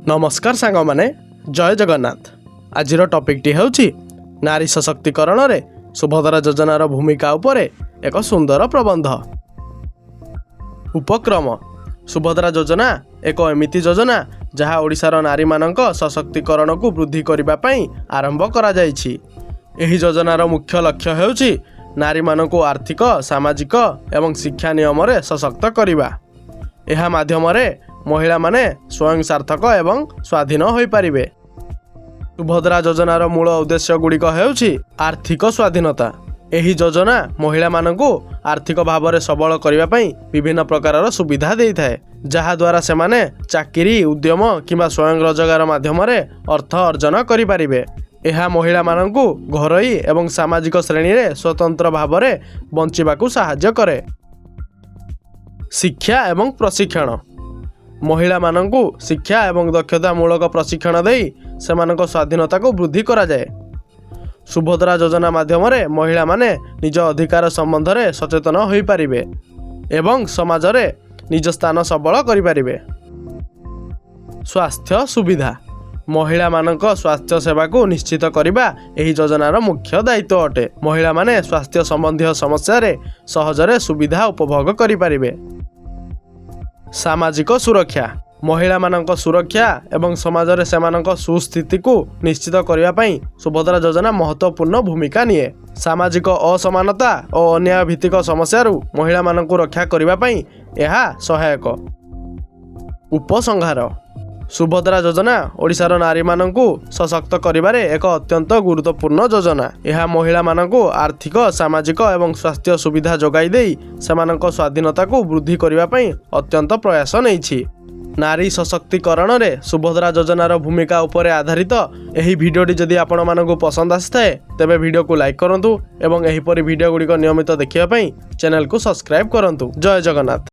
ନମସ୍କାର ସାଙ୍ଗମାନେ, ଜୟ ଜଗନ୍ନାଥ। ଆଜିର ଟପିକଟି ହେଉଛି ନାରୀ ସଶକ୍ତିକରଣରେ ସୁଭଦ୍ରା ଯୋଜନାର ଭୂମିକା ଉପରେ ଏକ ସୁନ୍ଦର ପ୍ରବନ୍ଧ। ଉପକ୍ରମ: ସୁଭଦ୍ରା ଯୋଜନା ଏକ ଏମିତି ଯୋଜନା, ଯାହା ଓଡ଼ିଶାର ନାରୀମାନଙ୍କ ସଶକ୍ତିକରଣକୁ ବୃଦ୍ଧି କରିବା ପାଇଁ ଆରମ୍ଭ କରାଯାଇଛି। ଏହି ଯୋଜନାର ମୁଖ୍ୟ ଲକ୍ଷ୍ୟ ହେଉଛି ନାରୀମାନଙ୍କୁ ଆର୍ଥିକ, ସାମାଜିକ ଏବଂ ଶିକ୍ଷା ନିୟମରେ ସଶକ୍ତ କରିବା। ଏହା ମାଧ୍ୟମରେ ମହିଳାମାନେ ସ୍ୱୟଂ ସାର୍ଥକ ଏବଂ ସ୍ୱାଧୀନ ହୋଇପାରିବେ। ସୁଭଦ୍ରା ଯୋଜନାର ମୂଳ ଉଦ୍ଦେଶ୍ୟ ଗୁଡ଼ିକ ହେଉଛି: ଆର୍ଥିକ ସ୍ୱାଧୀନତା। ଏହି ଯୋଜନା ମହିଳାମାନଙ୍କୁ ଆର୍ଥିକ ଭାବରେ ସବଳ କରିବା ପାଇଁ ବିଭିନ୍ନ ପ୍ରକାରର ସୁବିଧା ଦେଇଥାଏ, ଯାହାଦ୍ୱାରା ସେମାନେ ଚାକିରି, ଉଦ୍ୟମ କିମ୍ବା ସ୍ୱୟଂ ରୋଜଗାର ମାଧ୍ୟମରେ ଅର୍ଥ ଅର୍ଜନ କରିପାରିବେ। ଏହା ମହିଳାମାନଙ୍କୁ ଘରୋଇ ଏବଂ ସାମାଜିକ ଶ୍ରେଣୀରେ ସ୍ୱତନ୍ତ୍ର ଭାବରେ ବଞ୍ଚିବାକୁ ସାହାଯ୍ୟ କରେ। ଶିକ୍ଷା ଏବଂ ପ୍ରଶିକ୍ଷଣ: ମହିଳାମାନଙ୍କୁ ଶିକ୍ଷା ଏବଂ ଦକ୍ଷତାମୂଳକ ପ୍ରଶିକ୍ଷଣ ଦେଇ ସେମାନଙ୍କ ସ୍ୱାଧୀନତାକୁ ବୃଦ୍ଧି କରାଯାଏ। ସୁଭଦ୍ରା ଯୋଜନା ମାଧ୍ୟମରେ ମହିଳାମାନେ ନିଜ ଅଧିକାର ସମ୍ବନ୍ଧରେ ସଚେତନ ହୋଇପାରିବେ ଏବଂ ସମାଜରେ ନିଜ ସ୍ଥାନ ସବଳ କରିପାରିବେ। ସ୍ୱାସ୍ଥ୍ୟ ସୁବିଧା: ମହିଳାମାନଙ୍କ ସ୍ୱାସ୍ଥ୍ୟ ସେବାକୁ ନିଶ୍ଚିତ କରିବା ଏହି ଯୋଜନାର ମୁଖ୍ୟ ଦାୟିତ୍ୱ ଅଟେ। ମହିଳାମାନେ ସ୍ୱାସ୍ଥ୍ୟ ସମ୍ବନ୍ଧୀୟ ସମସ୍ୟାରେ ସହଜରେ ସୁବିଧା ଉପଭୋଗ କରିପାରିବେ। ସାମାଜିକ ସୁରକ୍ଷା: ମହିଳାମାନଙ୍କ ସୁରକ୍ଷା ଏବଂ ସମାଜରେ ସେମାନଙ୍କ ସୁସ୍ଥିତିକୁ ନିଶ୍ଚିତ କରିବା ପାଇଁ ସୁଭଦ୍ରା ଯୋଜନା ମହତ୍ତ୍ୱପୂର୍ଣ୍ଣ ଭୂମିକା ନିଏ। ସାମାଜିକ ଅସମାନତା ଓ ଅନ୍ୟାୟ ଭିତ୍ତିକ ସମସ୍ୟାରୁ ମହିଳାମାନଙ୍କୁ ରକ୍ଷା କରିବା ପାଇଁ ଏହା ସହାୟକ। ଉପସଂହାର: ସୁଭଦ୍ରା ଯୋଜନା ଓଡ଼ିଶାର ନାରୀମାନଙ୍କୁ ସଶକ୍ତ କରିବାରେ ଏକ ଅତ୍ୟନ୍ତ ଗୁରୁତ୍ୱପୂର୍ଣ୍ଣ ଯୋଜନା। ଏହା ମହିଳାମାନଙ୍କୁ ଆର୍ଥିକ, ସାମାଜିକ ଏବଂ ସ୍ୱାସ୍ଥ୍ୟ ସୁବିଧା ଯୋଗାଇ ଦେଇ ସେମାନଙ୍କ ସ୍ୱାଧୀନତାକୁ ବୃଦ୍ଧି କରିବା ପାଇଁ ଅତ୍ୟନ୍ତ ପ୍ରୟାସ ନେଇଛି। ନାରୀ ସଶକ୍ତିକରଣରେ ସୁଭଦ୍ରା ଯୋଜନାର ଭୂମିକା ଉପରେ ଆଧାରିତ ଏହି ଭିଡ଼ିଓଟି ଯଦି ଆପଣମାନଙ୍କୁ ପସନ୍ଦ ଆସିଥାଏ, ତେବେ ଭିଡ଼ିଓକୁ ଲାଇକ୍ କରନ୍ତୁ ଏବଂ ଏହିପରି ଭିଡ଼ିଓ ଗୁଡ଼ିକ ନିୟମିତ ଦେଖିବା ପାଇଁ ଚ୍ୟାନେଲକୁ ସବସ୍କ୍ରାଇବ୍ କରନ୍ତୁ। ଜୟ ଜଗନ୍ନାଥ।